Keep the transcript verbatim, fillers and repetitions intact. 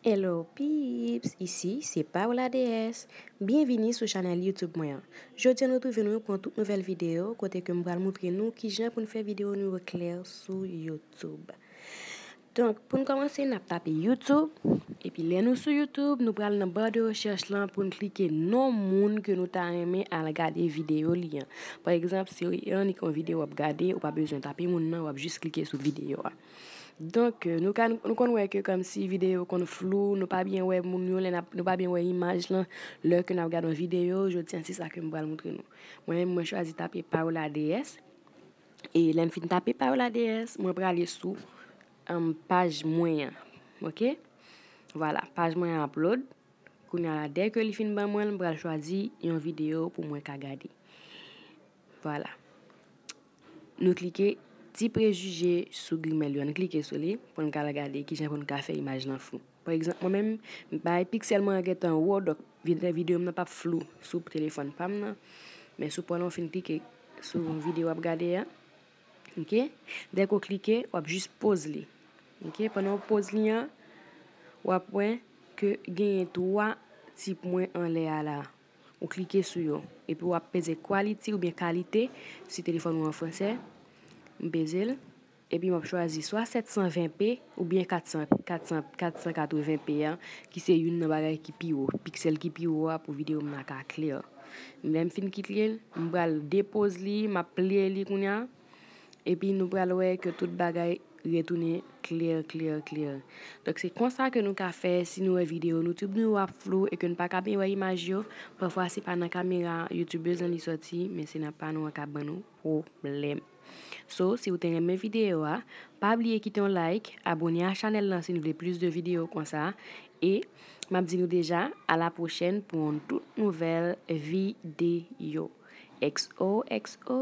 Hello peeps, isi se Paola D S. Byenvini sou chanèl YouTube mwen an. Jodi a nou twouve nou pou yon tout nouvèl videyo kote ke m pral montre nou kijan pou n fè videyo nou yo klè sou YouTube. Donk, pou n kòmanse, n ap tape YouTube. Epi lè nou sou YouTube, nou pral nan ba de rechèch lan pou n klike non moun ke nou ta renmen al gade videyo li an. Pa egzanp, si annik yon videyo w ap gade, ou pa bezwen tape moun nan, w ap jis klike sou videyo a. Donk, nou ka, nou konn wè ke kòmsi videyo konn flou, nou pa byen wè moun yo, lè n ap, nou pa byen wè imaj lan, lè ke n ap gade yon videyo, jodi a se sa ke m pral montre nou. Mwen menm, mwen chwazi tape Paola D S. E lè m fin tape Paola D S, mwen prale sou, um, paj mwen an. Ok? Vwala, paj mwen an upload. Kounye a la, dèke li fin ban mwen l, m pral chwazi yon videyo pou mwen ka gade. Vwala. Nou klike ti prejije sou grimèl yo. Nou klike sou li pou n ka al gade kijan pou n ka fè imaj lan flou. Pa egzanp, mwen menm, m bay piksèl mwen an gentan wo, donk vide-, videyo m nan p ap flou sou telefòn pa m nan. Men sou pwen lan w fin klike sou videyo w ap gade a. Ok? Dèke w klike, w ap jis poz li. Ok? Pandan w poz li an, w ap wè ke genyen twa ti pwen anlè a la. Ou klike sou yo. Epi w ap peze quality oubyen kalite, si telefòn ou an fransè. M peze l. Epi m ap chwazi swa sèt san ven P oubyen kat san, kat san, kat san katreven P a, ki se youn nan bagay ki pi wo, piksèl ki pi wo a pou videyo m nan ka klè. Lè m fin kite l, m pral depoz li, m ap play li kounye a. Epi nou pral wè ke tout bagay retounen klè, klè, klè. Donk, se konsa ke nou ka fè si nou wè videyo nou, YouTube nou yo ap flou e ke n pa ka byen wè imaj yo. Pafwa, se pa nan kamera YouTubers lan li sòti, men se nan pa nou an k ap ban nou pwoblèm. So, si w te renmen videyo a, pa bliye kite yon like, abòne a chanèl lan si nou vle plis de videyo konsa. E m ap di nou deja, a la pwochèn pou yon tout nouvèl videyo. X O X O.